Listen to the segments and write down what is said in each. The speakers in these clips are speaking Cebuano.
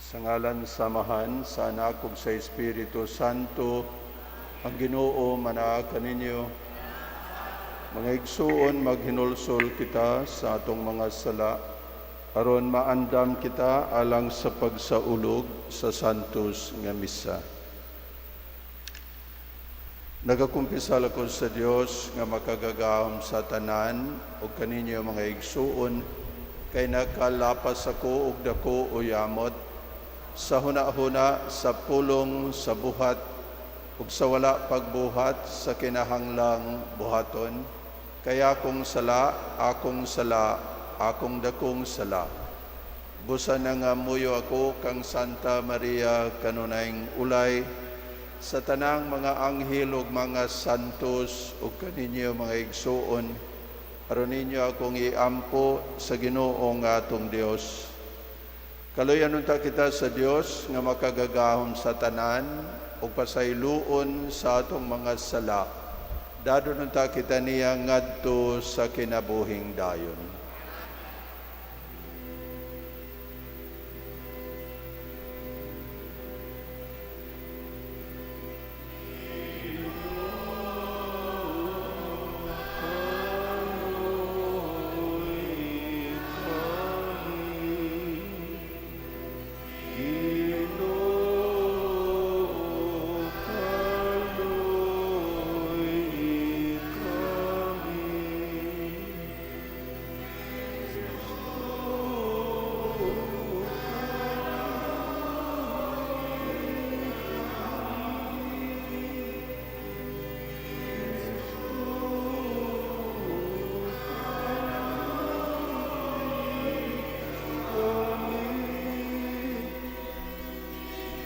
Sa ngalan sa Amahan, sa Anak ug sa Espiritu Santo, ang Ginoo manaa kaninyo. Mga igsuon, maghinulsol kita sa atong mga sala aron maandam kita alang sa pagsaulog sa Santos nga Misa. Nagakumpisal ako sa Dios nga makagagahom sa tanan ug kaninyo, mga igsuon, kay nakalapas ako og dako o yamot sa hunahuna, sa pulong, sa buhat ug sa wala pagbuhat sa kinahanglang buhaton. Kay akong sala, akong sala, akong dakong sala. Busa nangamuyo ako kang Santa Maria, kanunayng ulay, sa tanang mga anghel ug mga santos, ug kaninyo, mga igsuon, aron ninyo akong iampo sa Ginoo nga atong Dios. Kaluyan unta kita sa Dios nga makagagahom sa tanan ug pasayloon sa atong mga sala. Dadon unta kita niya ngadto sa kinabuhing dayon.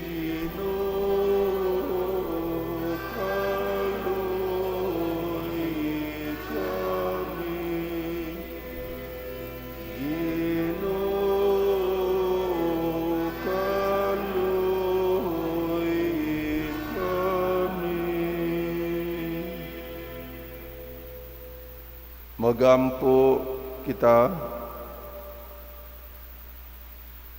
Ginoo, kaluy-i kami. Ginoo, kaluy-i kami. Ginoo, kaluy-i kami. Magampo kita.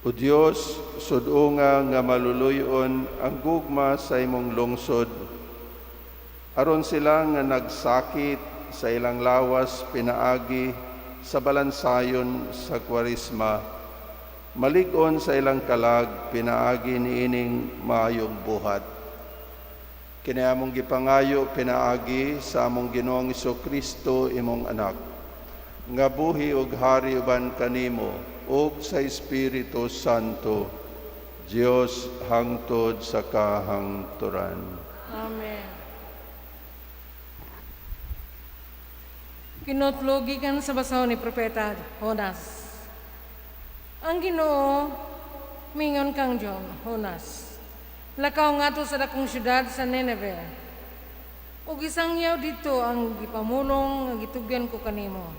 O Dios, sud-unga nga maluluyon ang gugma sa imong lungsod, aron sila nga nagsakit sa ilang lawas pinaagi sa balansayon sa Kwaresma, malig-on sa ilang kalag pinaagi niining maayong buhat. Kini among gipangayo pinaagi sa among Ginoong Kristo, imong anak, nga buhi ug hari uban kanimo ug sa Espiritu Santo, Dios hangtod sa kahangturan. Amen. Kinutlo gikan sa basahon ni Propeta Jonas. Ang Ginoo mingon kang John, Jonas: "Lakaw ngadto sa dakong syudad sa Nineveh ug isangyaw didto ang gipamulong nga gitugyan ko kanimo."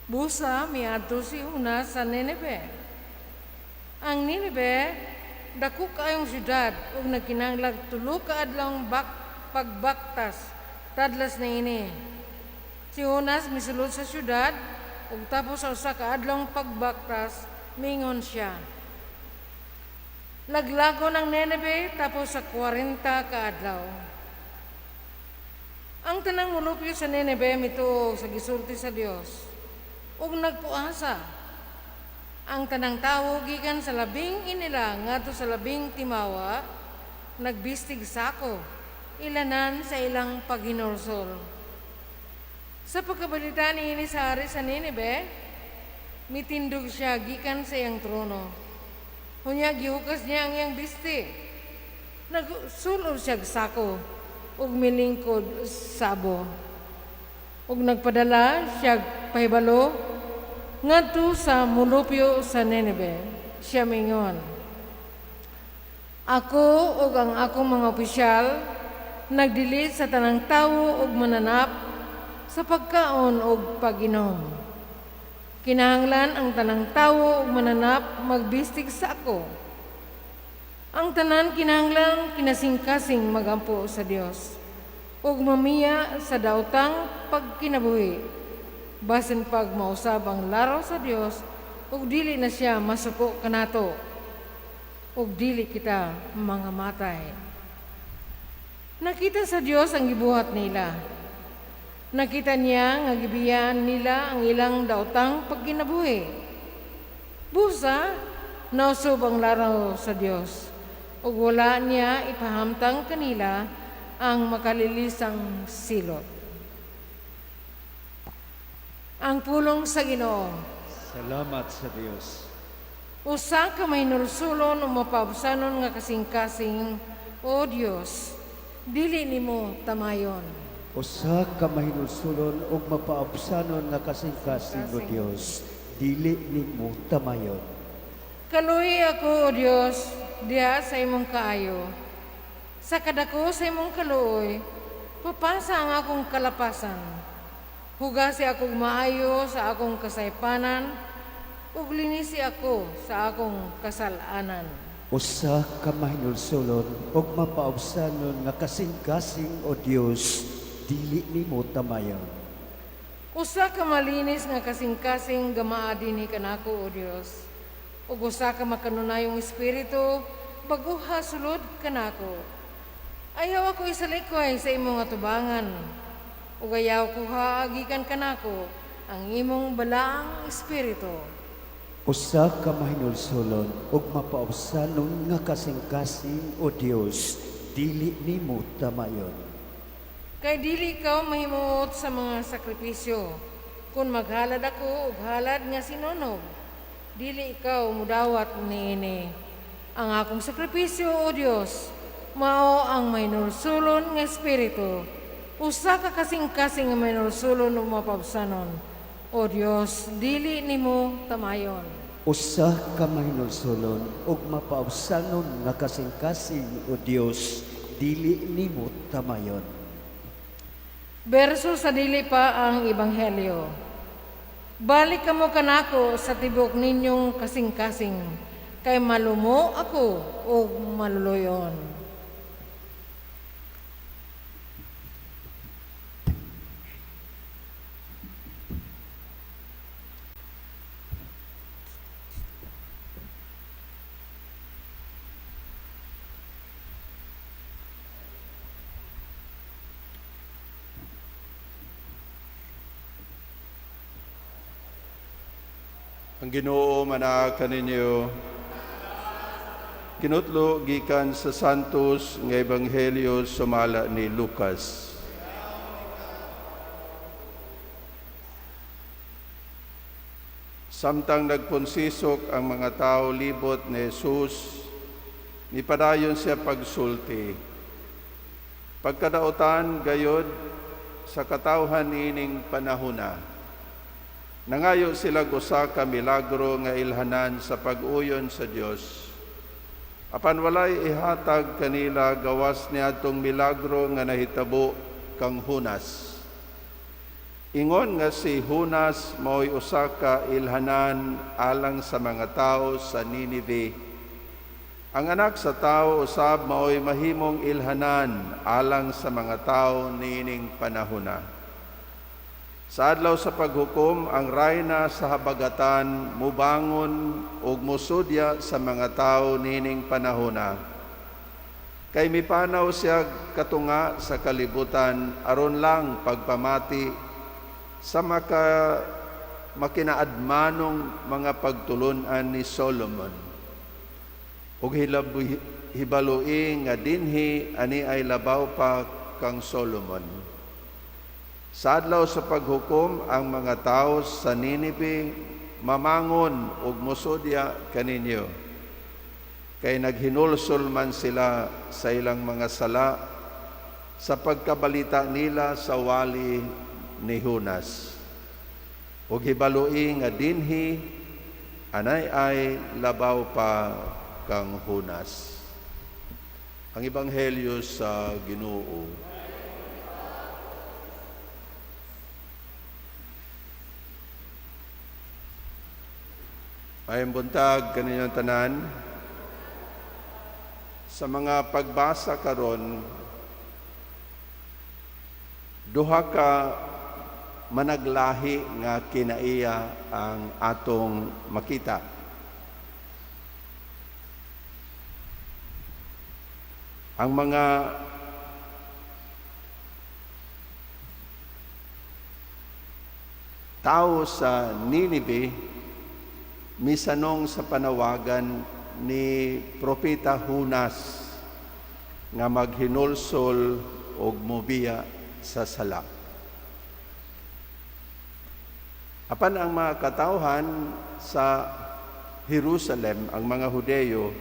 Busa miadto si Jonas sa Nineveh. Ang Nineveh dako kaayong syudad ug nagkinahanglag 3 ka adlawng pagbaktas tadlas niini. Si Jonas misulod sa syudad ug tapos sa 1 ka adlawng pagbaktas mingon siya: "Laglagon ang Nineveh tapos sa 40 ka adlaw." Ang tanang mulupyo sa Nineveh mituo sa gisulti sa Dios ug nagpuasa. Ang tanang tawo gikan sa labing inila ngadto sa labing timawa nagbistig sako ilanan sa ilang paghinulsol. Sa pagkabalita niini sa hari sa Nineveh, mitindog siya gikan sa iyang trono. Unya gihukas niya ang iyang bisti. Nagsulob siya sako ug milingkod sa abo. Ug nagpadala siya pahibalo ngadto sa mulupyo sa Nineveh. Siya mingon: "Ako ug ang akong mga opisyal nagdili sa tanang tawo ug mananap sa pagkaon ug pag-inom. Kinahanglan ang tanang tawo ug mananap magbistig sa ako. Ang tanan kinahanglan kinasingkasing magampo sa Dios ug mamiya sa daotang pagkinabuhi. Basin pag mausab ang laraw sa Dios ug dili na siya masuko kanato." ug dili kita mga matay. Nakita sa Dios ang gibuhat nila. Nakita niya nga gibiyaan nila ang ilang daotang pagkinabuhi. Busa, nausob ang laraw sa Dios ug wala niya ipahamtang kanila ang makalilisang silot. Ang pulong sa Ginoo. Salamat sa Dios. Usa ka mahinulsulon o mapaubsanon nga kasing-kasing, O Dios, dili nimo tamayon. Usa ka mahinulsulon ug mapaabsanon nga kasing-kasing, O Dios, dili nimo tamayon. Kaluoyi ako, O Dios, diha sa imong kaayo. Sa kadako sa imong kaluoy, papasa ang akong kalapasan. Hugasi akong maayo sa akong kasaypanan, ug linisi ako sa akong kasalanan. Usa ka mahinulsulon ug mapaabsanon nga kasing-kasing, O Dios, dili nimo tamayon. Usa ka malinis nga kasing-kasing gamaa dinhi kanako, O Dios. Ug usa ka makanunayong espiritu bag-oha sulod kanako. Ayaw ako isalikway sa imong atubangan. Ug ayaw kuhaa gikan kanako ang imong balaang espiritu. Usa ka mahinulsulon ug mapaabsanon nga kasing-kasing, O Dios, dili nimo tamayon. Kay dili ikaw mahimuot sa mga sakripisyo. Kung maghalad ako og halad nga sinunog, dili ikaw mudawat niini. Ang akong sakripisyo, O Dios, mao ang mahinulsulon nga espiritu. Usa ka kasing-kasing nga mahinulsulon ug mapaubsanon. O Dios, dili nimo tamayon. Usa ka mahinulsulon ug mapaubsanon nga kasing-kasing, O Dios, dili nimo tamayon. Berso sa dili pa ang Ebanghelyo. Balik kamo kanako sa tibok ninyong kasing-kasing, kay malumo ako ug maluluyon. Ang Ginoo manaa kaninyo. Kinutlo gikan sa Santos nga Ebanghelyo sumala ni Lucas. Samtang nagponsisok ang mga tao libot ni Jesus, nipadayon siya pagsulti. Pagkadaotan gayod sa katawhan ining panahona, nangayo sila usa ka milagro nga ilhanan sa pag-uyon sa Dios. Apan walay ihatag kanila gawas niadtong milagro nga nahitabo kang Junas. Ingon nga si Junas mao'y usa ka ilhanan alang sa mga tawo sa Ninive. Ang anak sa tawo usab mao'y mahimong ilhanan alang sa mga tawo niining panahona. Sa adlaw sa paghukom, ang rayna sa habagatan mubangon ug musudya sa mga tawo niining panahona. Kay mipanaw siya katunga sa kalibutan aron lang pagpamati sa makinaadmanong mga pagtulun-an ni Solomon. Ug hibaloi nga dinhi ani ay labaw pa kang Solomon. Sa adlaw sa paghukom, ang mga tawo sa Ninive mamangon ug mosudya kaninyo. Kay naghinulsol man sila sa ilang mga sala sa pagkabalita nila sa wali ni Junas. Ug hibaloi nga dinhi anay ay labaw pa kang Junas. Ang Ebanghelyo sa Ginoo. Maayong buntag kaninyong tanan. Sa mga pagbasa karon, duha ka managlahi nga kinaiya ang atong makita. Ang mga tao sa Ninive misanong sa panawagan ni Propeta Junas nga maghinulsol og mobiya sa sala. Apan ang mga katawhan sa Jerusalem, ang mga Hudeyo,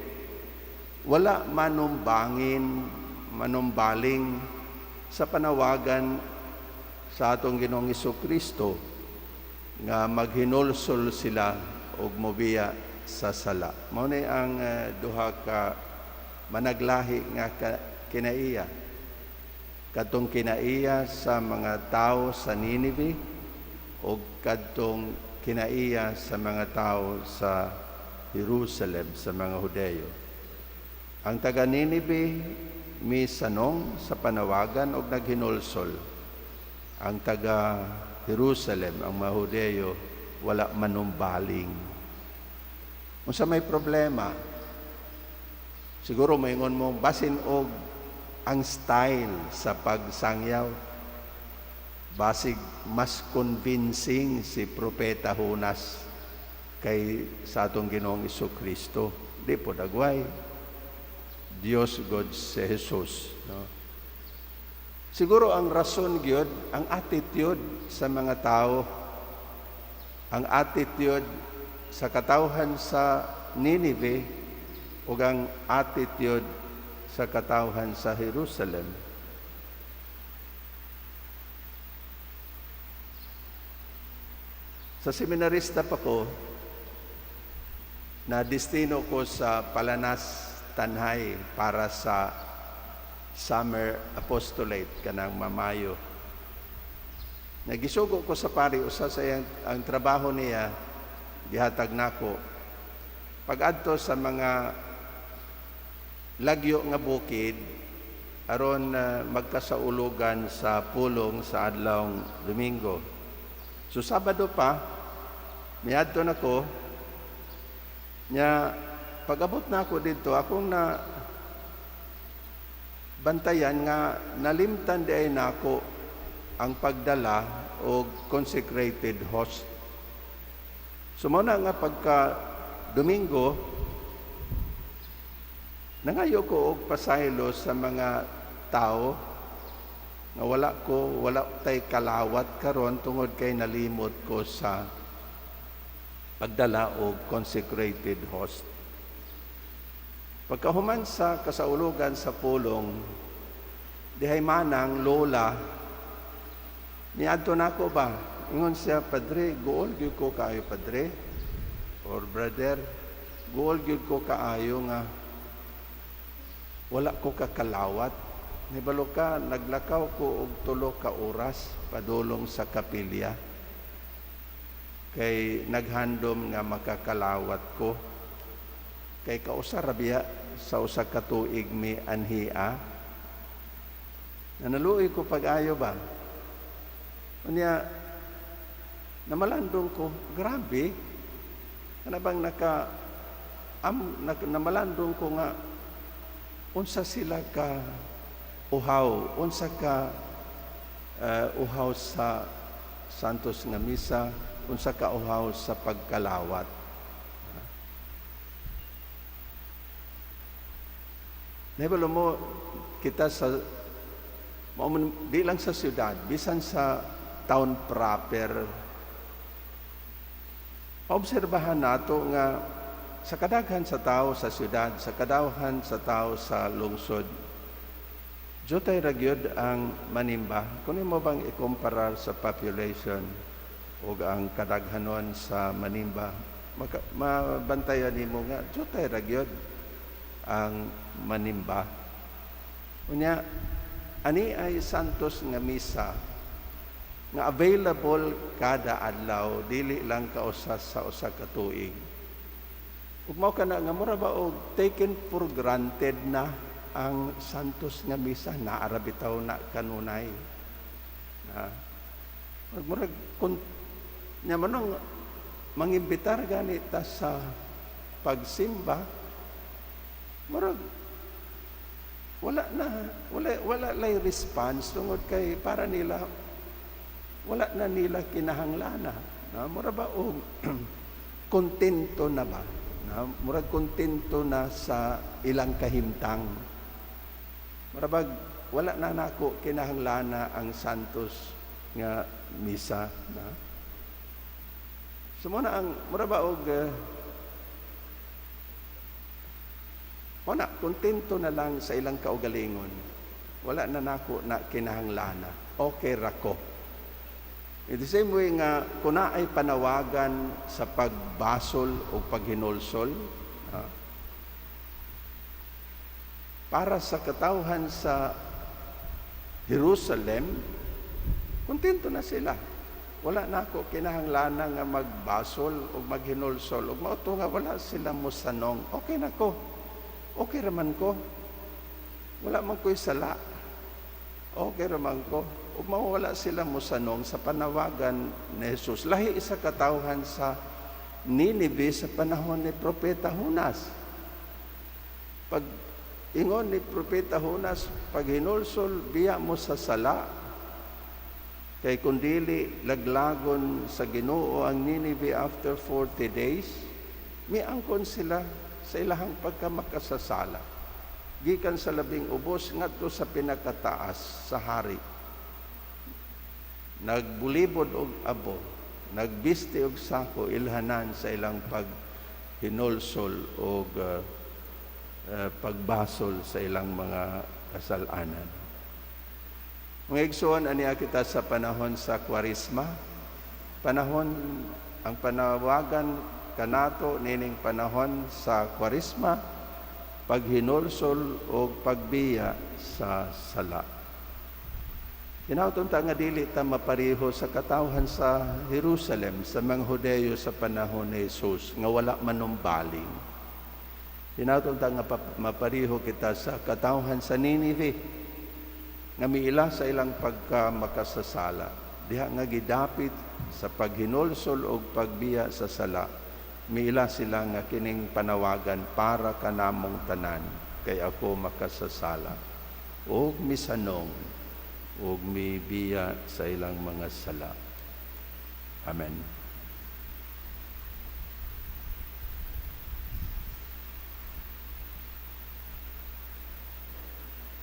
wala manumbangin, manumbaling sa panawagan sa atong Ginoong Kristo nga maghinulsol sila og mobiya sa sala. Mao ni ang duha ka managlahi nga kinaiya. Kadtong kinaiya sa mga tao sa Ninive o kadtong kinaiya sa mga tao sa Jerusalem, sa mga Hudeyo. Ang taga Ninive misanong sa panawagan og naghinulsol. Ang taga Jerusalem, ang mga Hudeyo, wala manumbaling. Unsa may problema? Siguro maingon mo, basin og ang style sa pagsangyaw. Basig mas convincing si Propeta Jonas kay sa atong Ginoong Kristo. Di po dagway. Dios God si Jesus. No? Siguro ang rason gyud, ang attitude sa mga tao, ang attitude sa katawhan sa Ninive ug ang attitude sa katawhan sa Jerusalem. Sa seminarista pa ko, na destino ko sa Palanas, Tanjay para sa summer apostolate kanang mamayo. Nagisugo ko sa pari, usa sa iyang, ang trabaho niya gihatag nako. Pag-adto sa mga lagyo nga bukid aron magkasaulugan sa pulong sa adlawng Domingo. So Sabado pa miadto nako nya, pag-abot na ako dito, akong na bantayan nga nalimtan di ay nako ang pagdala og consecrated host. So mao na nga pagka Domingo, nangayo ko og pasaylo sa mga tao nga wala tay kalawat karon tungod kay nalimot ko sa pagdala og consecrated host. Pagkahuman sa kasaulugan sa pulong, dihay manang lola, niadto nako ba? Ingon siya, "Padre, guol gyud ko kaayo, padre, or brother, guol gyud ko kaayo nga wala ko kakalawat. Nibalo ka, naglakaw ko og 3 ka oras padulong sa kapilya. Kay naghandom nga makakalawat ko. Kay kausa ra biya sa 1 ka tuig mi anhia." Nanaluoy ko pag-ayo ba? Unya, namalandong ko, grabe. Kana bang namalandong ko nga unsa sila ka uhaw, unsa ka uhaw sa Santos nga Misa, unsa ka uhaw sa pagkalawat. Nahibalo mo kita sa mao man, di lang sa syudad, bisan sa town proper, obserbahan nato nga sa kadaghan sa tao sa syudad, sa kadaghan sa tao sa lungsod, jutay ra gyud ang manimba. Kung imo bang ikumparar sa population ug ang kadaghanon sa manimba, mabantayan nimo nga jutay ra gyud ang manimba. Unya, ani ay Santos nga Misa nga available kada adlaw, dili lang kausa sa 1 ka tuig. Ug mao kana nga mura ba og taken for granted na ang Santos nga Misa, naa ra bitaw na kanunay. Na murag kun nya manong mangimbitar gani ta sa pagsimba, murag Wala na, wala lay response tungod kay para nila wala na nila kinahanglana. Na mura ba og kontento na ba? Na murag kontento na sa ilang kahimtang. Mura bag wala na nako kinahanglana ang santos nga misa, na. So mo na ang mura ba og mo na kontento na lang sa ilang kaugalingon. Wala na nako na kinahanglana. Okay ra ko. In the same way nga kung naay panawagan sa pagbasol o paghinulsol, para sa katawhan sa Jerusalem, kontento na sila. Wala na ako kinahanglana nga magbasol o maghinulsol. O mao to nga wala sila mosanong. Okay na ko. Okay raman ko. Wala man ko'y sala. Okay raman ko. O mawala sila mosanong sa panawagan ni Jesus. Lahi sa katawhan sa Ninive sa panahon ni Propeta Jonas. Pag ingon ni Propeta Jonas, pag hinulsol, biya mo sa sala. Kay kung dili laglagon sa Ginoo ang Ninive after 40 days, miangkon sila sa ilahang pagkamakasasala. Gikan sa labing ubos ngadto sa pinakataas sa hari. Nagbulibod og abo, nagbisti og sako ilhanan sa ilang paghinulsol og pagbasol sa ilang mga kasalanan. Mga igsoon, aniya kita sa panahon sa Kwaresma. Panahon, ang panawagan kanato nining panahon sa Kwaresma, paghinulsol o pagbiya sa sala. Hinaut unta nga dili ta mapareho sa katawhan sa Jerusalem, sa mga Hudeyo sa panahon ni Jesus, nga wala manumbaling. Hinaut unta nga mapareho kita sa katawhan sa Ninive, nga miila sa ilang pagkamakasasala, diha nga gidapit sa paghinulsol og pagbiya sa sala, miila sila nga kining panawagan para kanamong tanan, kay ako makasasala, og misanong og mibiya sa ilang mga sala. Amen.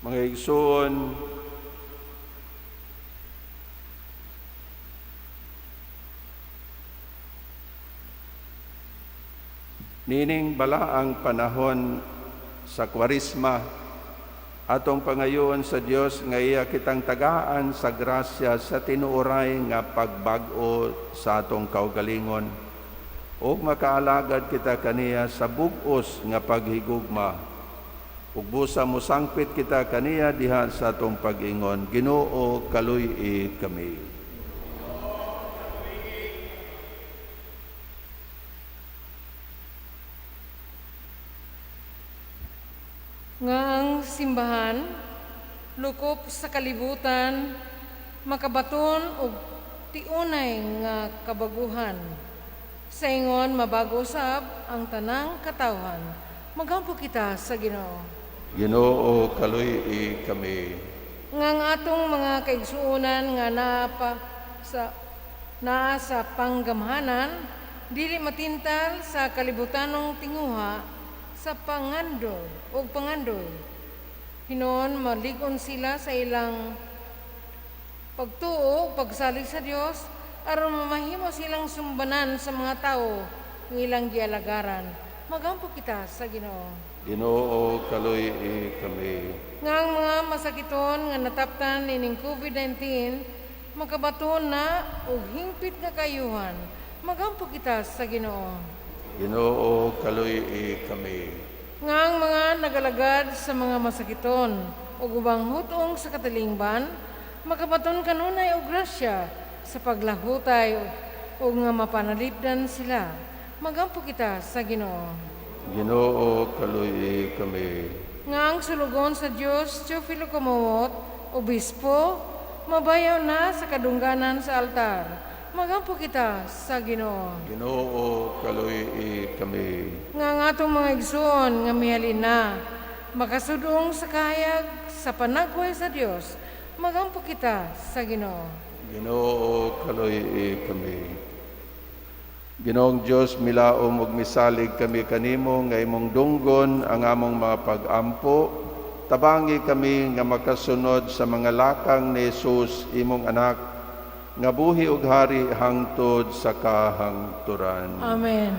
Mga igsoon, nining balaang panahon sa Kwaresma, atong pangayoon sa Dios nga iya kitang tagaan sa grasya sa tinuoray nga pagbag-o sa atong kaugalingon, ug makaalagad kita kaniya sa bug-os nga paghigugma. Ug busa mosangpit kita kaniya diha sa atong pag-ingon, Ginoo, kaluy-i kami. Nga ang simbahan, lukop sa kalibutan, makabaton og tiunay nga kabaguhan. Sa ingon mabago usab ang tanang katawhan. Magampo kita sa Ginoo. Ginoo, kaluy-i kami. Nga ang atong mga kaigsuonan nga naa sa panggamhanan, dili matintal sa kalibutanong tinguha sa pangandoy og pangandoy. Hinon malig-on sila sa ilang pagtuo, pagsalig sa Dios, aron mamahimo silang sumbanan sa mga tawo ng ilang gialagaran. Magampo kita sa Ginoo. Ginoo, kaluy-i kami. Nga ang mga masakiton nga nataptan nining COVID-19 makabaton na og hingpit nga kayuhan. Magampo kita sa Ginoo. Ginoo, kaluy-i kami. Nga ang mga nagalagad sa mga masakiton ug ubang hutong sa katilingban, makabaton kanunay og grasya sa paglahutay ug nga mapanalipdan sila. Magampo kita sa Ginoo. Ginoo, kaluy-i kami. Nga ang sulugon sa Dios, Teofilo Camomot, obispo, mabayaw na sa kadungganan sa altar. Magampo kita sa Ginoo. Ginoo, kaluy-i kami. Nga ang atong mga igsoon nga mihalin na, makasudong sa kahayag sa panagway sa Dios. Magampo kita sa Ginoo. Ginoo, kaluy kami. Ginoong Dios, milaom ug misalig kami kanimo nga imong dunggon ang among mga pag-ampo. Tabangi kami nga makasunod sa mga lakang ni Jesus, imong anak, nga buhi ug hari hangtod sa kahangturan. Amen.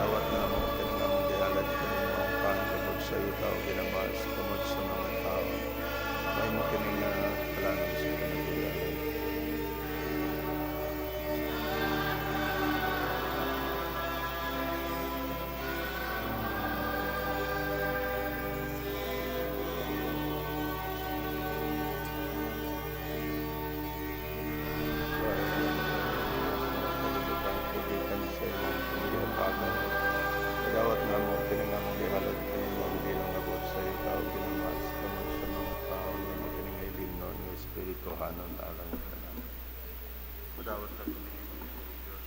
Dawat na mo kining among gihalad kanimo ang pangkamot sa iyo tao ginabas kamot sa mga tao. Mahimo kini nga kalanon sa kinabuhi. Dawat na mo kining among gihalad kanimo ang bilang abot sa iyo tao ginamas kamot sa mga tao nimo kining ilimnon nga espirituhanon alang kanamo. Mudawat ka kini Diyos.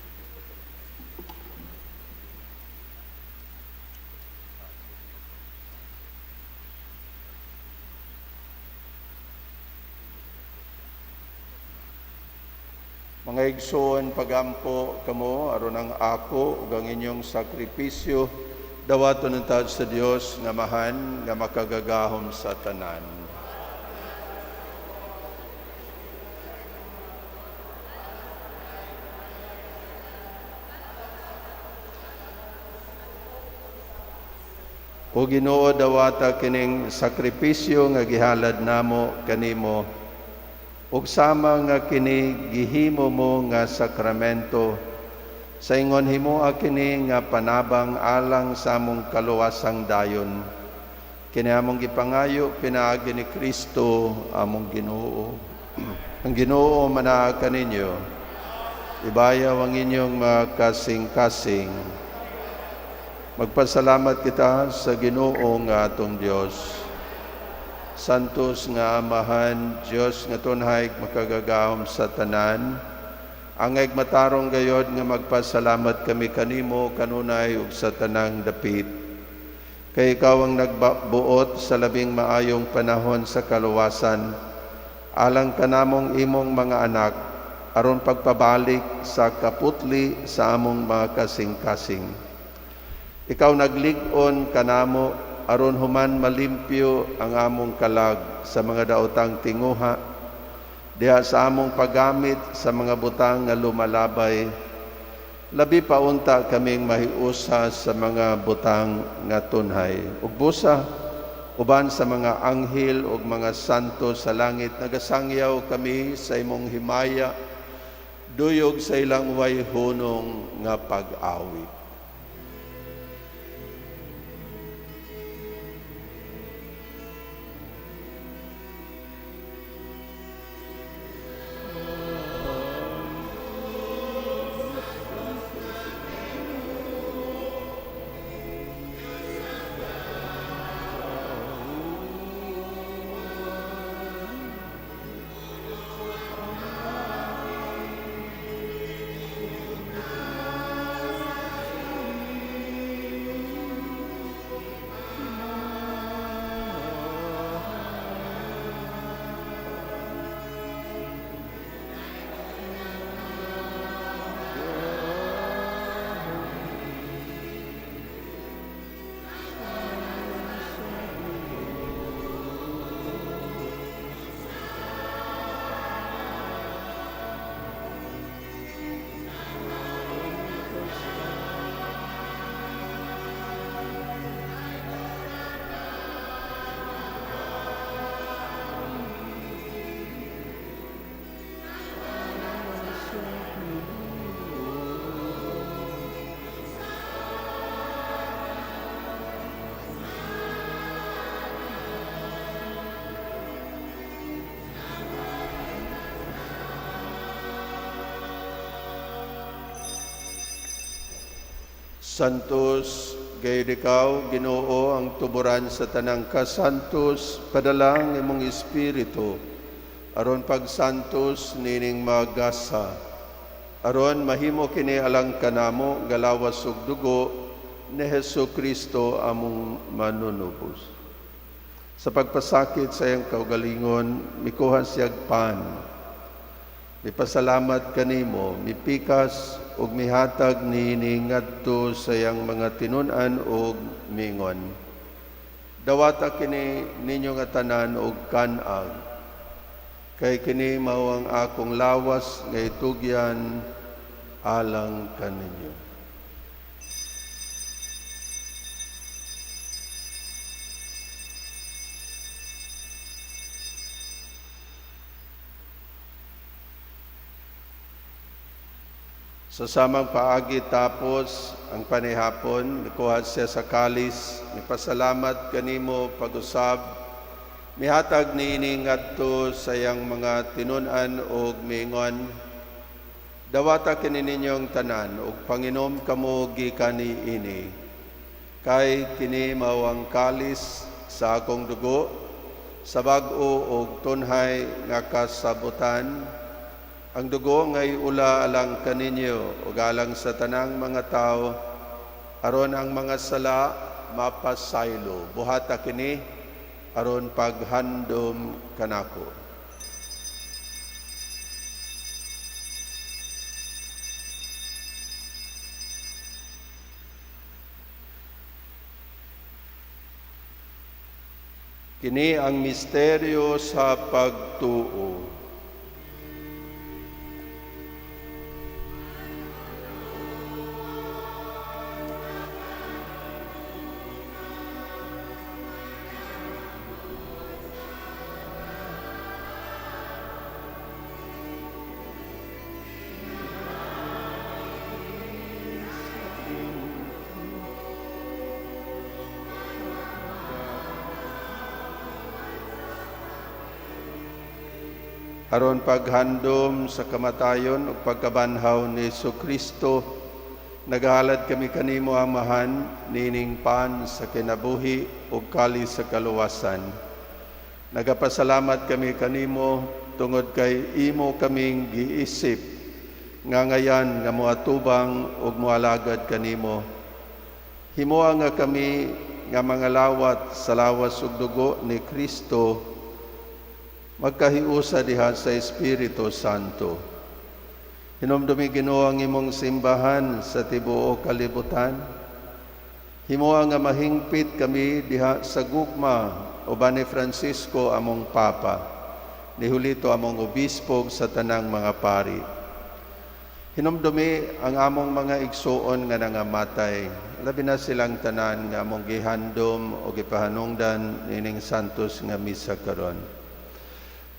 Mga igsoon, pagampo kamo aron ang ako ug ang inyong sakripisyo dawaton ng taas sa Dios nga mahan nga makagagahom sa tanan. O Ginoo, dawata kining sakripisyo nga gihalad namo kanimo ug sama nga kini gihimo mo nga sakramento sa ingon himoa kini nga panabang alang sa among kaluwasang dayon. Kini among gipangayo pinaagi ni Kristo among Ginoo. Ang Ginoo manaa kaninyo. Ibayaw ang inyong mga kasing-kasing. Magpasalamat kita sa Ginoo nga atong Dios. Santos nga Amahan, Dios nga tunhay makagagahom sa tanan. Angay matarong gayod nga magpasalamat kami kanimo kanunay ug sa tanang dapit. Kay ikaw ang nagbuot sa labing maayong panahon sa kaluwasan, alang kanamong imong mga anak, aron pagpabalik sa kaputli sa among mga kasing-kasing. Ikaw naglig-on kanamo aron human malimpyo ang among kalag sa mga daotang tinguha, diha sa among paggamit sa mga butang nga lumalabay. Labi pa unta kaming mahiusa sa mga butang nga tunhay. Ug busa uban sa mga anghel ug mga santo sa langit, nagasangyaw kami sa imong himaya, duyog sa ilang way hunong nga pag-awit. Santos, gayud ikaw, Ginoo, ang tuburan sa tanang kasantos, padala ang imong espiritu aron pagsantos nining magasa, aron mahimo kini alang kanamo galawas ug dugo ni Hesus Kristo among manunubos. Sa pagpasakit sa iyang kaugalingon, mikuha siyag pan, mipasalamat kanimo, mipikas ug mihatag niini ngadto sa iyang mga tinun-an ug mingon: "Dawata kini ninyo nga tanan ug kan-ag, kay kini mao ang akong lawas nga itugyan alang kaninyo." Sa samang paagi tapos ang panihapon, mikuha siya sa kalis, mipasalamat kanimo pag-usab, mihatag niini ngadto sa iyang mga tinun-an ug miingon: "Dawata kini ninyong tanan ug panginom kamo gikan niini, kay kini mao ang kalis sa akong dugo sa bag-o ug tunhay nga kasabutan, ang dugo nga iula alang kaninyo ug alang sa tanang mga tawo aron ang mga sala mapasaylo. Buhata kini aron paghandom kanako." Kini ang misteryo sa pagtuo. Aron paghandom sa kamatayon ug pagkabanhaw ni Kristo, nagahalad kami kanimo, Amahan, nining pan sa kinabuhi ug kalis sa kaluwasan. Nagapasalamat kami kanimo tungod kay imo kaming giisip nga ngayan nga moatubang ug moalagad kanimo. Himoa nga kami nga mga lawat sa lawas ug dugo ni Kristo magkahiusa diha sa Espiritu Santo. Hinumdumi, Ginoo, ang imong simbahan sa tibuok kalibutan. Himoa nga mahingpit kami diha sa gugma uban ni Francisco among Papa, ni Julito among obispo ug sa tanang mga pari. Hinumdumi ang among mga igsuon nga nangamatay, labi na silang tanan nga among gihandom o gipahanungdan nining santos nga misa karon.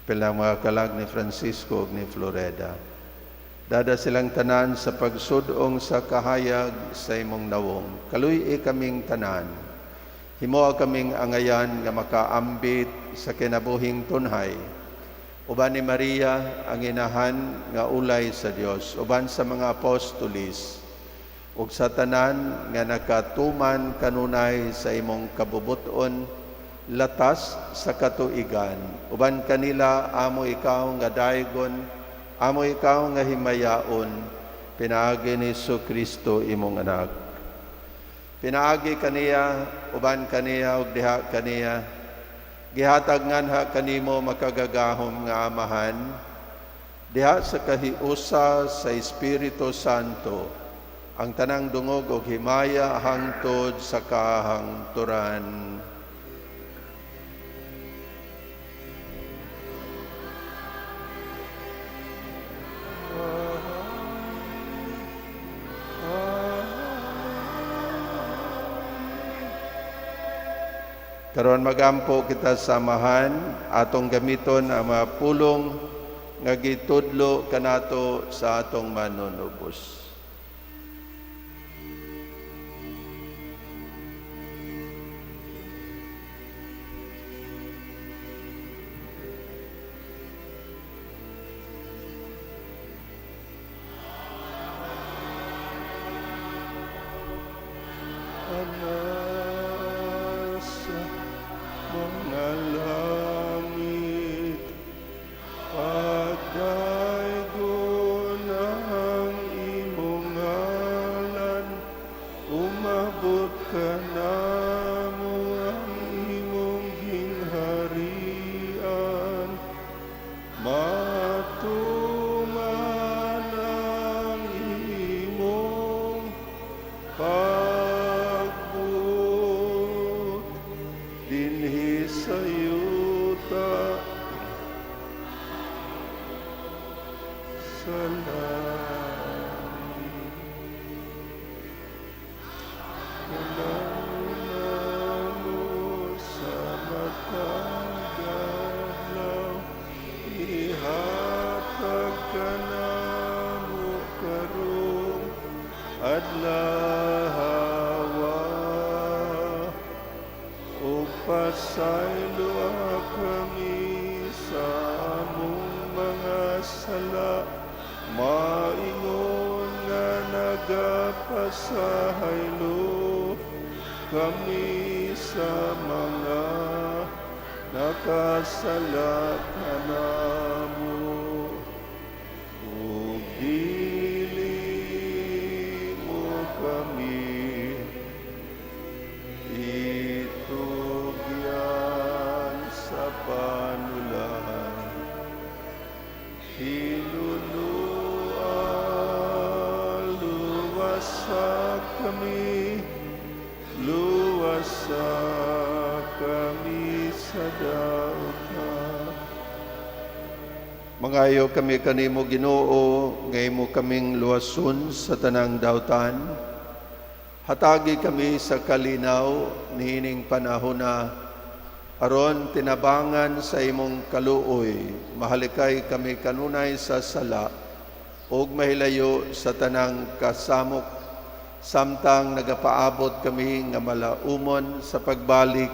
Pilang mga kalag ni Francisco ug ni Floreda. Dada silang tanan sa pagsudong sa kahayag sa imong nawong. Kaluy-i kaming tanan. Himoa kaming angayan nga makaambit sa kinabuhing tunhay. Uban ni Maria ang inahan nga ulay sa Dios, uban sa mga apostolis ug sa tanan nga nakatuman kanunay sa imong kabubuton latas sa katuigan. Uban kanila amo ikaw nga daygon, amo ikaw nga himayaon, pinaagi ni Kristo imong anak. Pinaagi kaniya, uban kaniya ug diha kaniya, gihatag nganha kanimo makagagahom nga Amahan, diha sa kahiusa sa Espiritu Santo, ang tanang dungog ug himaya hangtod sa kahangturan. Karon magampo kita sa Amahan, atong gamiton ang mga pulong nga gitudlo kanato sa atong manunubos. Nasa mga langit, pagdaygon ang imong ngalan, umabot kanamo ang imong gingharian, matuman ang imong pagbuot dinhi sa yuta sa langit. Kailangan namo sa matag adlaw, ihatag kanamo karong adlawa, ug pasayloa kami sa among mga sala, maingon nga nagapasaylo kami sa mga nakasala kanamo, ug dili mo kami itugyan sa panulay. Hinunua, luwasa kami, luwasa kami sa dautan. Mangayo kami kanimo, Ginoo, nga imo kaming luwason sa tanang dautan. Hatagi kami sa kalinaw niining panahona, aron tinabangan sa imong kaluoy, mahalikay kami kanunay sa sala ug mahilayo sa tanang kasamok, samtang nagapaabot kami nga malaumon sa pagbalik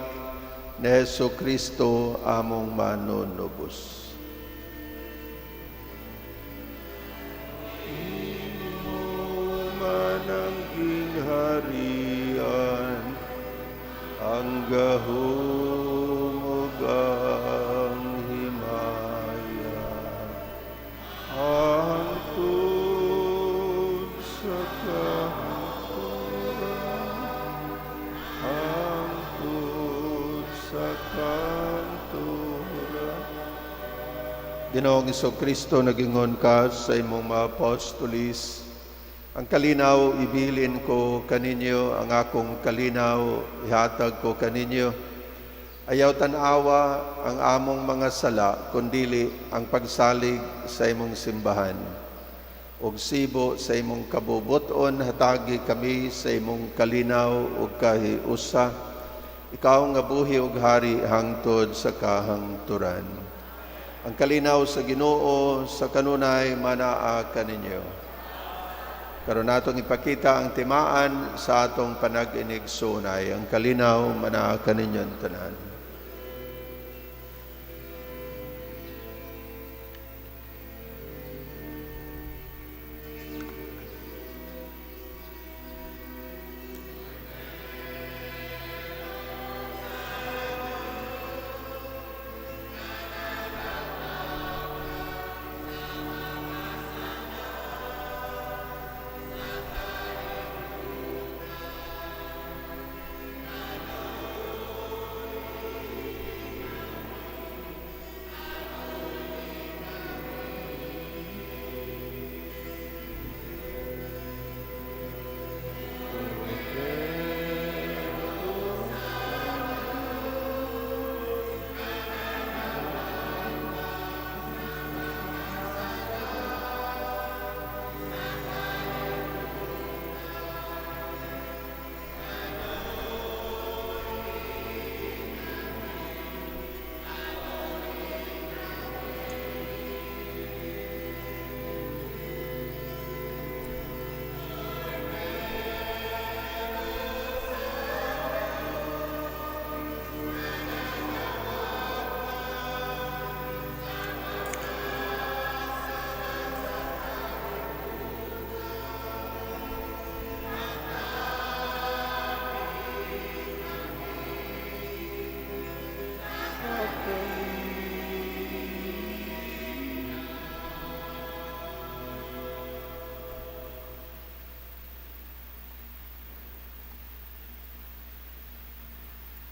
ni Hesu Kristo among manunubos. Imo man ang gingharian, ang gahom ug ang himaya, hangtod sa kahangturan, hangtod sa kahangturan. Ginoong Kristo, nagingon ka sa imong mga apostolis, "Ang kalinaw ibilin ko kaninyo, ang akong kalinaw ihatag ko kaninyo. Ayaw tan-awa ang among mga sala, kundili ang pagsalig sa imong simbahan. Ug sibo sa imong kabubuton, hatagi kami sa imong kalinaw ug kahiusa. Ikaw nga buhi ug hari hangtod sa kahangturan." Ang kalinaw sa Ginoo sa kanunay manaa kaninyo. Karon natong ipakita ang timaan sa atong panag-inigsoonay. Ang kalinaw manaa kaninyong tanan.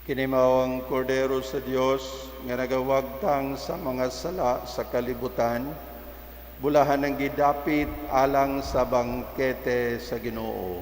Kini mao ang Kordero sa Dios nga nagawagtang sa mga sala sa kalibutan. Bulahan ang gidapit alang sa bangkete sa Ginoo.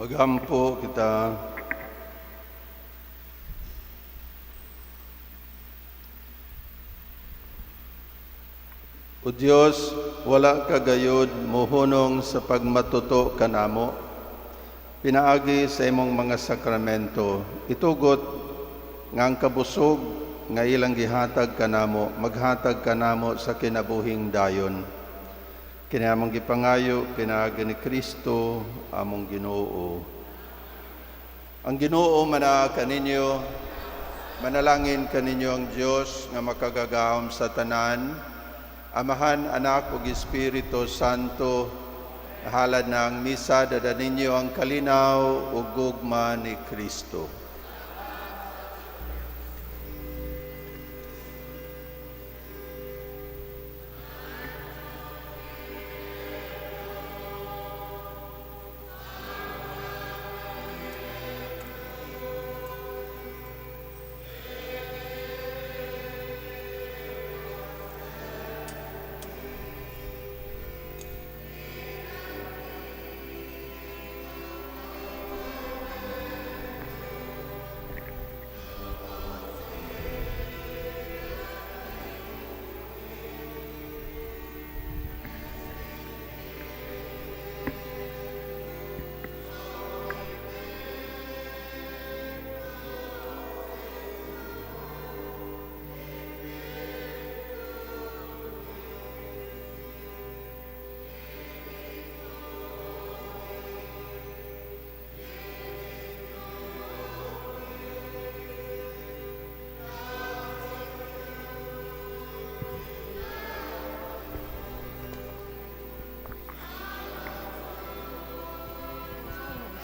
Magampo kita. O Dios, wala ka gayod mohunong sa pagmatuto kanamo. Pinaagi sa imong mga sakramento, itugot nga ang kabusog nga ilang gihatag kanamo, maghatag kanamo sa kinabuhing dayon. Kini among gipangayo pinaagi ni Kristo among Ginoo. Ang Ginoo manaa kaninyo, manalangin kaninyo ang Dios nga makagagahom sa tanan, Amahan, Anak ug Espiritu Santo. Halad na ang misa, dada ninyo ang kalinaw ug gugma ni Kristo.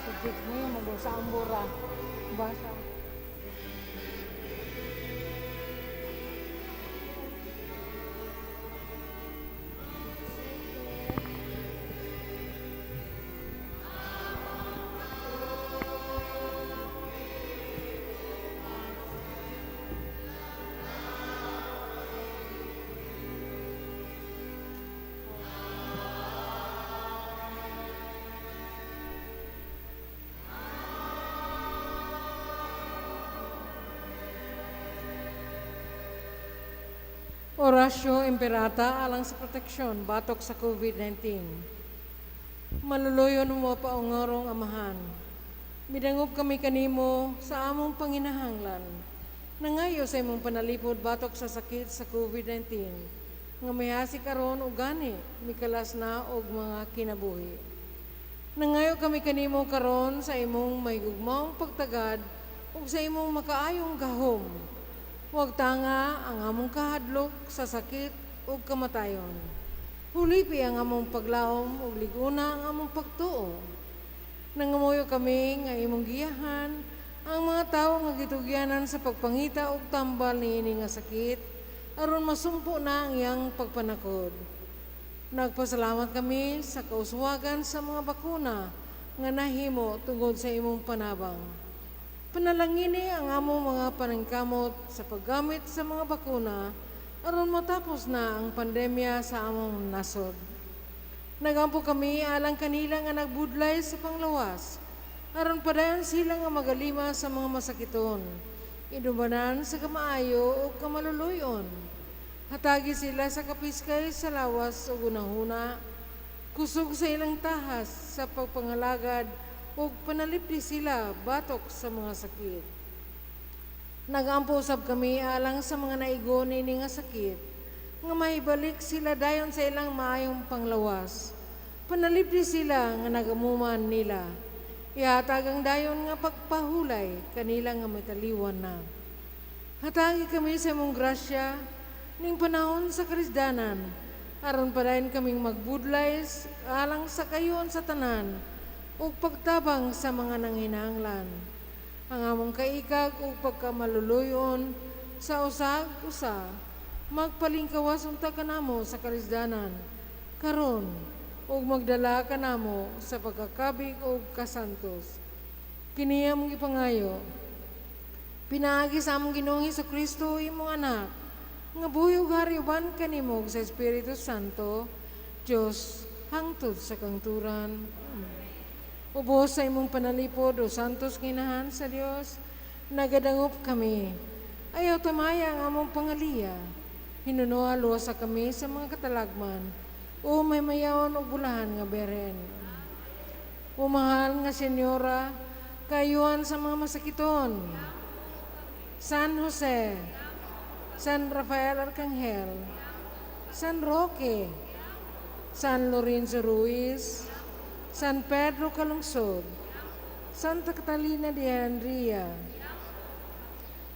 Subject mo yung mag sa ambura. Basa. Orasyo Imperata alang sa proteksyon batok sa COVID-19. Maluluyon mo paungorong amahan. Midangop kami kanimo sa among panginahanglan. Nangayo sa imong panalipod batok sa sakit sa COVID-19. Nga mayasi karon og gani mikalas na og mga kinabuhi. Nangayo kami kanimo karon sa imong mahigugmaong pagtagad ug sa imong makaayong gahom. Huwag tanga ang among kahadlok sa sakit ug kamatayon. Hulipi ang among paglaom ug liguna ang among pagtuo. Nangamuyo kami nga imong giyahan ang mga tawo nga gitugyanan sa pagpangita og tambal niini nga sakit aron masumpo na ang iyang pagpanakod. Nagpasalamat kami sa kauswagan sa mga bakuna nga nahimo tungod sa imong panabang. Panalangini ang among mga paningkamot sa paggamit sa mga bakuna aron matapos na ang pandemya sa among nasod. Nagampo kami alang kanila nga nagbudlay sa panglawas aron padayon sila nga magalima sa mga masakiton, idumanan sa kamaayo o kamaluluyon. Hatagi sila sa kapiskay sa lawas o gunahuna, kusog sa ilang tahas sa pagpangalagad ug panalipdi sila batok sa mga sakit. Nagampo usab kami alang sa mga naigo niini nga sakit, nga mahibalik sila dayon sa ilang maayong panglawas. Panalipdi sila nga nagamuman nila. Ihatag ang dayon nga pagpahulay kanila nga mataliwan na. Hatagi kami sa imong grasya ning panahon sa karisdanan, aron padayon kaming magbudlay alang sa kayon sa tanan ug pagtabang sa mga nanghinahanglan. Ang among kaikag ug pagkamaluluyon sa usag usa, magpalingkawas unta kanamo sa kalisdanan karon ug magdala kanamo sa pagkakabig ug kasantos. Kini among gipangayo pinaagi sa among Ginoong Hesukristo, imong anak, nga buhi ug hari uban kanimo sa Espiritu Santo, Dios hangtod sa kangturan. Amen. Ubos sa imong panalipod o santos nginahan sa Dios, nagadangop kami. Ayaw tamaya ang among pangaliya. Hinunoa luwasa kami sa mga katalagman, o may mayaon o bulahan nga beren. O mahal nga senyora, kayuan sa mga masakiton. San Jose, San Rafael Arcangel, San Roque, San Lorenzo Ruiz, San Pedro Calungsod, Santa Catalina de Andria,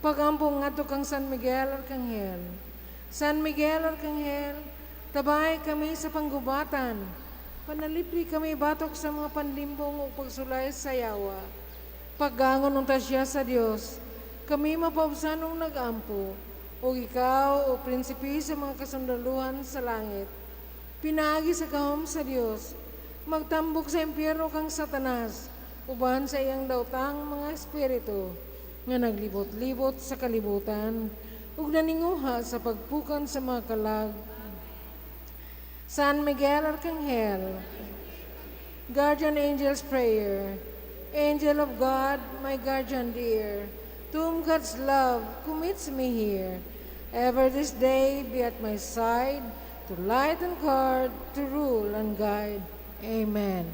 Pagampong ngadto kang San Miguel Arcangel. San Miguel Arcangel, Tabay kami sa panggubatan, panalipli kami batok sa mga panlimbong ug pagsulay sa yawa. Paggangon unta siya sa Dios, kami mapaubsanong nag-ampo, ug ikaw, o prinsipe sa mga kasundaluhan sa langit. Pinaagi sa gahom sa Dios, magtambok sa impyerno kang Satanas, uban sa iyang daotang mga espiritu, nga naglibot-libot sa kalibutan, ug naninguha sa pagpukan sa mga kalag. San Miguel Arcangel, Guardian Angel's Prayer. Angel of God, my guardian dear, to whom God's love commits me here, ever this day be at my side, to light and guard, to rule and guide. Amen.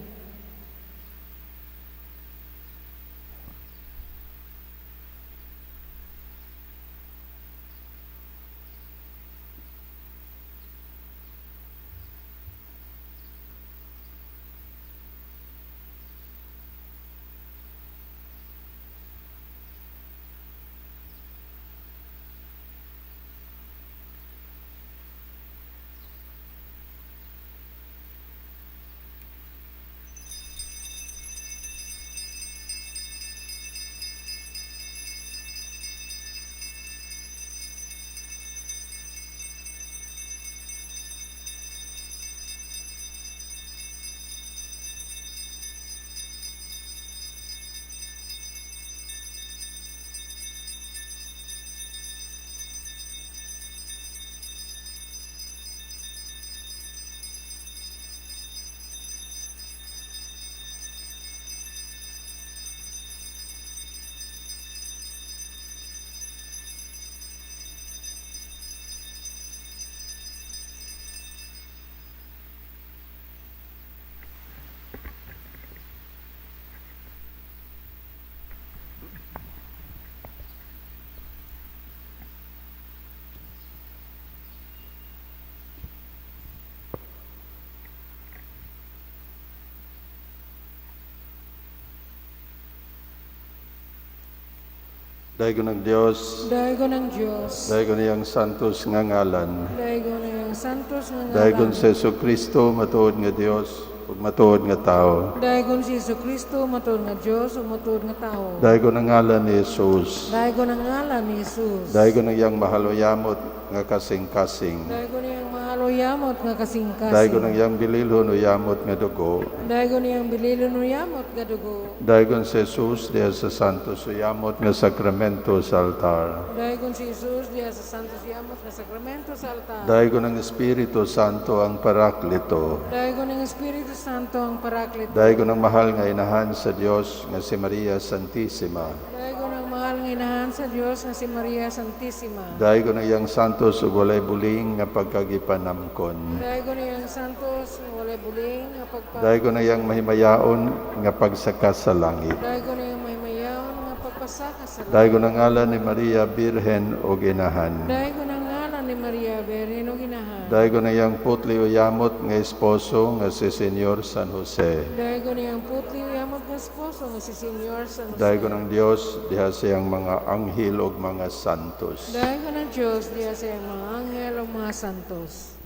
Daygon ang Dios, Daygon ang Dios, daygon iyang santos nga ngalan. Daygon ang santos nga ngalan. Daygon sa Kristo matuod nga Dios ug matuod nga tawo. Daygon si Jesu Kristo matuod nga Dios ug matuod nga tawo. Daygon ang ngalan ni Jesus. Daygon ang ngalan ni Jesus. Daygon ang iyang mahaloyamot nga kasing-kasing. Daygon iyang mahaloyamot nga kasing-kasing. Daygon ang iyang bililhon o yamot nga dugo. Daygon iyang bililon o yamot nga dugo. Daygon si Jesus diha sa santos o yamot nga sakramento sa altar. Daygon si Jesus diha sa santos yamot nga sakramento sa altar. Daygon ang Espiritu Santo ang Paraklito. Daygon ang Espiritu Santo ang Paraklito. Daygon ang mahal nga inahan sa Dios nga si Maria Santissima. Daygon ang mahal nga inahan sa Dios nga si Maria Santissima. Daygon ang iyang santos ug walay buling nga pagkagipanamkon. Daygon iyang santos nga walay buling nga pagpa. Daygon ang iyang mahimayaon nga pagsaka sa langit. Daygon iyang mahimayaon nga pagpasaka sa langit. Daygon ang ngalan ni Maria Birhen ug Inahan. Daygon ang ngalan ni Maria Birhen ug Inahan. Daygon ang iyang putli o yamot nga esposo nga si Senyor San Jose. Daygon iyang putli o yamot nga esposo nga si Senyor San Jose. Daygon ang Dios diha sa iyang mga anghel ug mga santos. Daygon ang Dios diha sa iyang mga anghel ug mga santos.